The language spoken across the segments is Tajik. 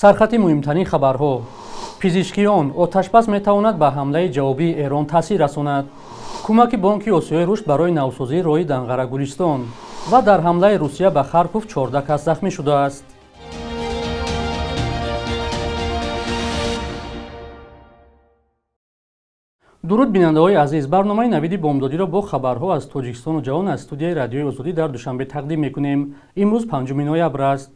Сархати муҳимтарин хабарҳо. Пизишкиён: оташбас метавонад ба ҳамлаи ҷавобии Эрон таъсир расонад. Кӯмаки Бонки Осиёи Рушд барои навсозии роҳи Данғара-Гулистон ва дар ҳамлаи Русия ба Харков 14 кас захмӣ шудааст. Дуруд, бинандаҳои азиз. Барномаи Навиди бомдодиро бо хабарҳо аз Тоҷикистону ҷаҳон аз студияи Радиои Озодӣ дар Душанбе тақдим мекунем. Имрӯз 5 ноябр аст.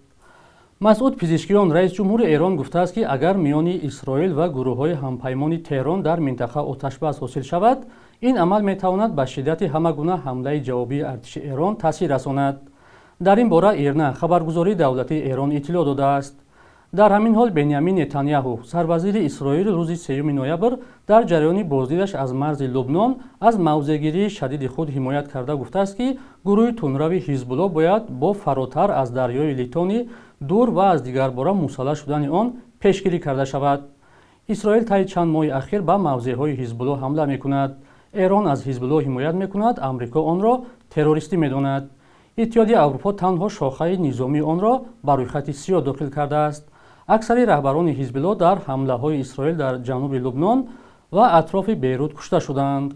Масъуд Пизишкиён, раис ҷумҳури Эрон, гуфтааст, ки агар миёни Исроил ва гурӯҳҳои ҳампаймони Теҳрон дар минтақа оташбас ҳосил шавад, ин амал метавонад ба шиддати ҳама гуна ҳамлаи ҷавобии артиши Эрон таъсир расонад. Дар ин бора ИРНА, хабаргузории давлатии Эрон, иттилоъ додааст. Дар ҳамин ҳол Бенямин Нетаняҳу, сарвазири Исроил, рӯзи 3 ноябр дар ҷараёни боздидаш аз марзи Лубнон аз мавзеъгирии шадиди худ ҳимоят карда гуфтааст, ки гурӯҳи тунрави Ҳизбулло бояд бо фаротар аз дарёи Литони дур ва аз дигарбора мусаллаҳ шудани он пешгирӣ карда шавад. Исроил таи чанд моҳи ахир ба мавзеъҳои Ҳизбулло ҳамла мекунад. Эрон аз Ҳизбулло ҳимоят мекунад, Амрико онро террористӣ медонад. Иттиҳоди Аврупо танҳо шохаи низомии онро ба рӯйхати сиёҳ дохил кардааст. Аксари раҳбарони Ҳизбулло дар ҳамлаҳои Исроил дар ҷануби Лубнон ва атрофи Бейрут кушта шуданд.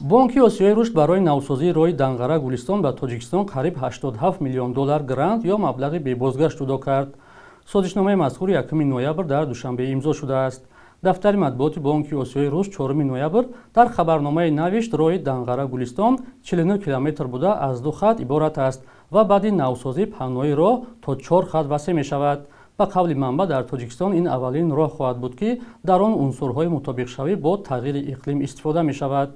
Бонки Осиёи Рушд барои навсозии роҳи Данғара-Гулистон ба Тоҷикистон қариб 87 миллион доллар грант ё маблағи бебозгашт ҷудо кард. Созишномаи мазкур 1 ноябр дар Душанбе имзо шудааст. Дафтари матбуоти Бонки Осиёи Рушд 4 ноябр дар хабарномаи навишт, роҳи Данғара-Гулистон 49 километр буда аз 2 хат иборат аст ва баъди навсозӣ паҳнои роҳ то 4 хат васеъ мешавад. Ба қавли манбаъ, дар Тоҷикистон ин аввалин роҳ хоҳад буд, ки дар он унсурҳои мутобиқшавӣ бо тағйири иқлим истифода мешавад.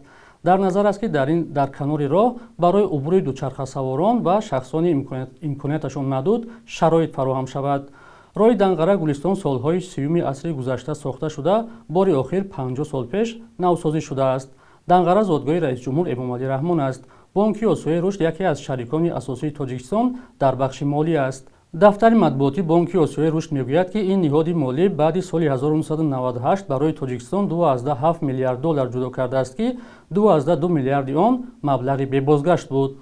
Дар назар аст, ки дар канори роҳ барои убури дучархасаворон ва шахсони имконияташон маҳдуд шароит фароҳам шавад. Роҳи Данғара-Гулистон солҳои 30 асри гузашта сохта шуда, бори охир 50 сол пеш навсозӣ шудааст. Данғара зодгоҳи раисҷумҳур Эмомалӣ Раҳмон аст. Бонки Осиёи Рушд яке аз шарикони асосии Тоҷикистон дар бахши молӣ аст. Дафтари матбуоти Бонки Осиёи Рушд мегӯяд, ки ин ниҳоди молӣ баъди соли 1998 барои Тоҷикистон 2,7 миллиард доллар ҷудо кардааст, ки 2,2 миллиарди он маблағи бебозгашт буд.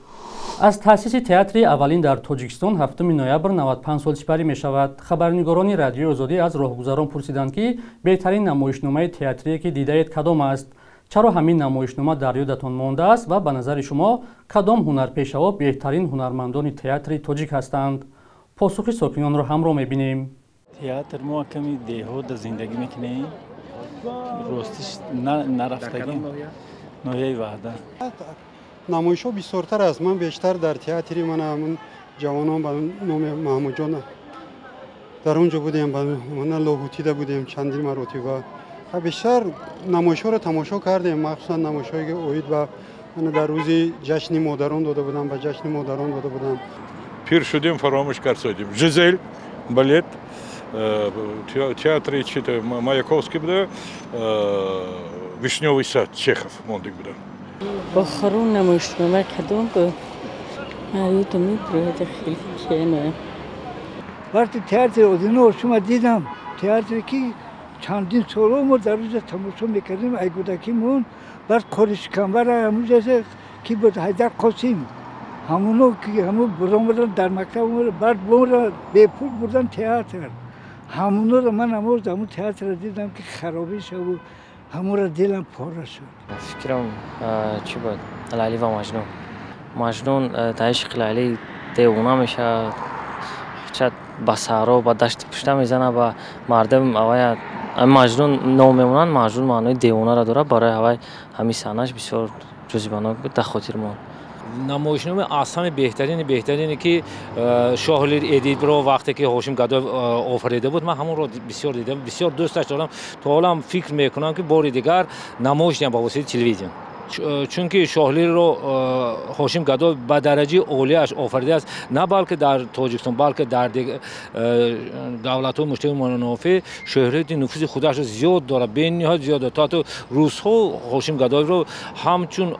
Аз таъсиси театри аввалин дар Тоҷикистон 7 ноябр 95 сол сипарӣ мешавад. Хабарнигорони Радиои Озодӣ аз роҳгузарон пурсиданд, ки беҳтарин намоишномаи театрие, ки дидаед, кадом аст? Чаро ҳамин намоишнома дар ёдатон мондааст ва ба назари шумо кадом ҳунарпешаҳо беҳтарин ҳунармандони театри тоҷик ҳастанд? Посухи сокинонро ҳамроҳ мебинем. Театр мо ками деҳот зиндагӣ мекунем, ростиш нарафтагим, ноҳияи Ваҳдат. Намоишҳо бисёртар аст. Ман бештар дар театри ман ҳамун ҷавонон ба номи Маҳмудҷон дар он ҷо будем, мана Лоҳутида будем чандин маротиба. Бештар намоишҳоро тамошо кардем, махсусан намоишҳое ки оид ба дар рӯзи ҷашни модарон дода будам, ба ҷашни модарон дода будам. Пир шудем, фаромӯш кардем. Жизель, балет, театри чита Маяковский буда, Вишневый сад, Чехов мондик буда. Охирон намоишнома кадом буд? Ман ёдам мебирояд, хеле кена. Вақти театри Одино шума дидам, театре ки чандин солҳо мо дар онҷо тамошо мекардем, ай кӯдакимон, баъд Қоришкамбара ҳамунҷо ки буд, Ҳайдар Қосим, ҳамуно ки ҳамун буромадан дар мактаб, баъд моро бепул бурдан театр. Ҳамуноро ман ҳамун театрро дидам, ки харобӣ шаву ҳамонро дилам пора шуд. Фикрам чӣ буд? Лайли ва Маҷнун. Маҷнун дар ишқи Лайли девона мешавад, чад ба саҳро, ба дашти пушта мезанад, ба мардум авая Маҷнун ном мемонанд. Маҷнун маънои девонаро дорад. Барои ҳавай ҳамин саҳнаш бисёр ҷозибанок буд, дар хотир монд. Намоишнома аз ҳама беҳтарине ки Шоҳлир Эдибро вақте ки Ҳошим Гадоев офарида буд, ман ҳамонро бисёр дидам, бисёр дӯсташ дорам. То ҳолам фикр мекунам, ки бори дигар намоиш диҳам ба воситаи телевизион. Чунки Шоҳлирро Ҳошим Гадоев ба дараҷаи олияш офаридааст, на балки дар Тоҷикистон, балки дар давлатҳои муштараки мунофеъ шӯҳрати нуфузи худашро зиёд дорад, бениҳоят зиёд дорад. То ҳатто русҳо Ҳошим Гадоевро ҳамчун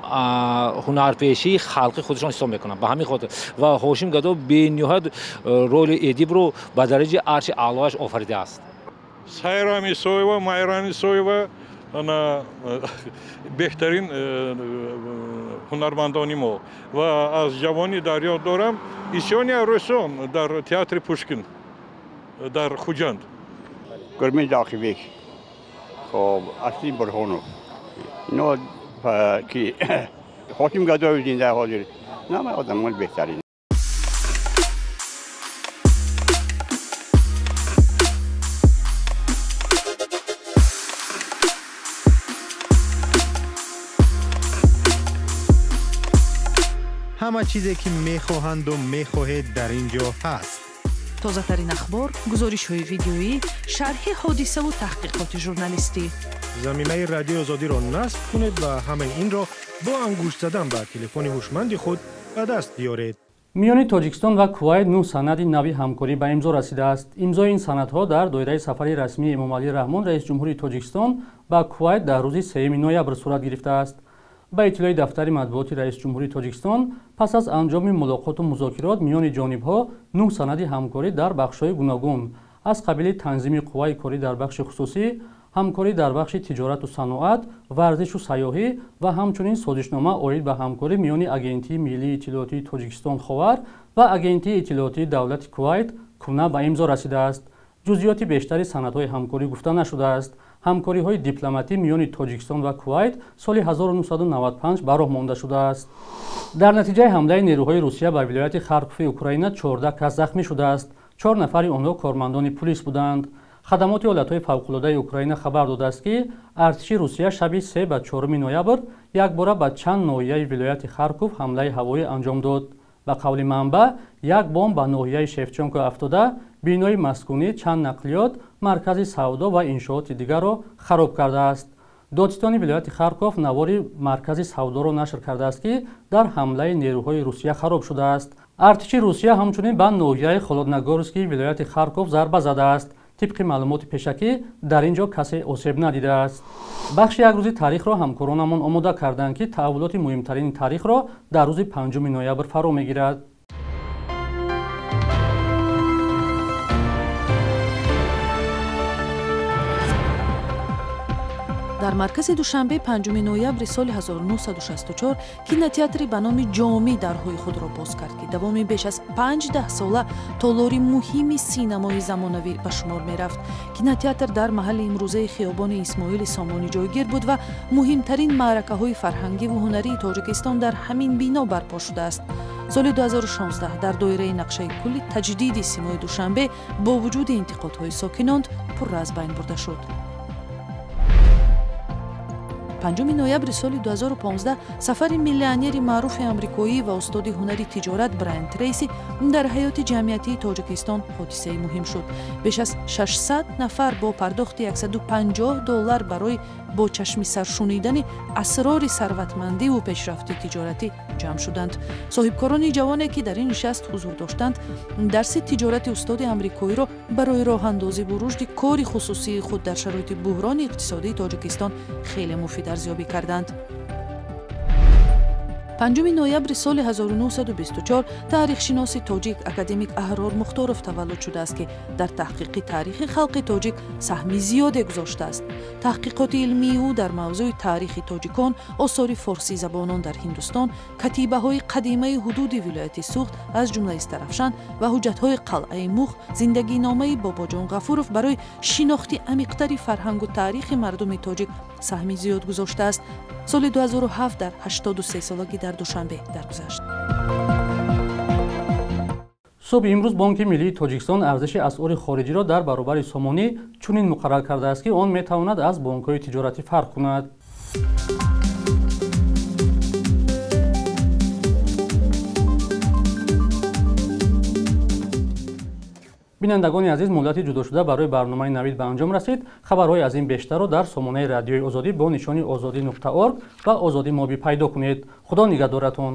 ҳунарпешаи халқи худашон ҳисоб мекунанд. Ба ҳамин хотир ва Ҳошим Гадоев бениҳоят роли Эдибро ба дараҷаи арши аълояш офаридааст. Сайрам Исоева, Майрам Исоева ана беҳтарин ҳунармандони мо ва аз ҷавонӣ дар ёд дорам Исёни Арӯсон дар театри Пушкин дар Хуҷанд. Гурмин Доқибек, хоб, Асли Бурҳонов, ино ки Ҳошим Гадоев зинда ҳозир, ҳама одамони беҳтарин. Ҳама чизе ки мехоҳанду мехоҳед дар ин ҷо ҳаст. Тозатарин ахбор, гузоришҳои видеоӣ, шарҳи ҳодисаву таҳқиқоти журналистӣ. Заминаи Радиои Озодиро насб кунед ва ҳамаи инро бо ангушт задан ба телефони ҳушманди худ ба даст биёред. Миёни Тоҷикистон ва Кувайт 9 санади нави ҳамкорӣ ба имзо расидааст. Имзои ин санадҳо дар доираи сафари расмии Эмомалӣ Раҳмон, раиси ҷумҳурии Тоҷикистон, ба Кувайт дар рӯзи 3 ноябр сурат гирифтааст. Ба иттилои дафтари матбуоти раиси ҷумҳурии Тоҷикистон, пас аз анҷоми мулоқоту музокирот миёни ҷонибҳо 9 санади ҳамкорӣ дар бахшҳои гуногун аз қабили танзими қувваи корӣ дар бахши хусусӣ, ҳамкорӣ дар бахши тиҷорату саноат, варзишу сайёҳӣ ва ҳамчунин созишнома оид ба ҳамкорӣ миёни Агентии миллии иттилоотии Тоҷикистон Ховар ва Агентии иттилоотии давлати Кувайт Куна ба имзо расидааст. Ҷузъиёти бештари санадҳои ҳамкорӣ гуфта нашудааст. Ҳамкориҳои дипломатӣ миёни Тоҷикистон ва Кувайт соли 1995 ба роҳ монда шудааст. Дар натиҷаи ҳамлаи нерӯҳои Русия ба вилояти Харкови Украина 14 кас захмӣ шудааст. 4 нафари онҳо кормандони пулис буданд. Хадамоти ҳолатҳои фавқулодаи Украина хабар додааст, ки артиши Русия шаби 3 ба 4 ноябр якбора ба чанд ноҳияи вилояти Харков ҳамлаи ҳавоӣ анҷом дод. Ба қавли манбаъ, як бомб ба ноҳияи Шевченко афтода, бинои маскунӣ, чанд нақлиёт, маркази савдо ва иншооти дигарро хароб кардааст. Додситони вилояти Харков навори маркази савдоро нашр кардааст, ки дар ҳамлаи нерӯҳои Русия хароб шудааст. Артиши Русия ҳамчунин ба ноҳияи Холодногорскии вилояти Харков зарба задааст. Тибқи маълумоти пешакӣ, дар ин ҷо касе осеб надидааст. Бахши як рӯзи таърихро ҳамкоронамон омода карданд, ки таҳаввулоти муҳимтарини таърихро дар рӯзи 5 ноябр фаро мегирад. Дар маркази Душанбе 5 ноябри соли 1964 кинотеатри ба номи Ҷомӣ дарҳои худро боз кард, ки давоми беш аз 5 сола толори муҳими синамои замонавӣ ба шумор мерафт. Кинотеатр дар маҳалли имрӯзаи хиёбони Исмоили Сомонӣ ҷойгир буд ва муҳимтарин маъракаҳои фарҳангиву ҳунарии Тоҷикистон дар ҳамин бино барпо шудааст. Соли 2016 дар доираи нақшаи кулли таҷдиди симои Душанбе бо вуҷуди интиқодҳои сокинон пурра аз байн бурда шуд. 5 ноябри соли 2015 сафари миллионери маъруфи амрикоӣ ва устоди ҳунари тиҷорат Брайан Трейси дар ҳаёти ҷамъиятии Тоҷикистон ҳодисаи муҳим шуд. Беш аз 600 нафар бо пардохти $150 барои бо чашми сар шунидани асрори сарватмандиву пешрафти тиҷоратӣ ҷамъ шуданд. Соҳибкорони ҷавоне, ки дар ин нишаст ҳузур доштанд, дарси тиҷорати устоди амрикоиро барои роҳандозиву рушди кори хусусии худ дар шароити буҳрони иқтисодии Тоҷикистон хеле муфид арзёбӣ карданд. 5 ноябри соли 1924 таърихшиноси тоҷик академик Аҳрор Мухторов таваллуд шудааст, ки дар таҳқиқи таърихи халқи тоҷик саҳми зиёде гузоштааст. Таҳқиқоти илмии ӯ дар мавзӯи таърихи тоҷикон, осори форсизабонон дар Ҳиндустон, катибаҳои қадимаи ҳудуди вилояти Суғд аз ҷумла Истарафшан ва ҳуҷҷатҳои қалъаи Мух, зиндагиномаи Бобоҷон Ғафуров барои шинохти амиқтари фарҳангу таърихи мардуми тоҷик саҳми зиёд гузоштааст. Соли 2007 дар 83 солагӣ дар Душанбе даргузашт. Субҳи имрӯз Бонки Миллии Тоҷикистон арзиши асъори хориҷиро дар баробари сомонӣ чунин муқаррар кардааст, ки он метавонад аз бонкҳои тиҷоратӣ фарқ кунад. Бинандагони азиз, муҳлати ҷудошуда барои барномаи Навид ба анҷом расид. Хабарҳои аз ин бештарро дар сомонаи Радиои Озодӣ бо нишони ozodi.org ва Озодӣ Моби пайдо кунед. Худо нигаҳдоратон.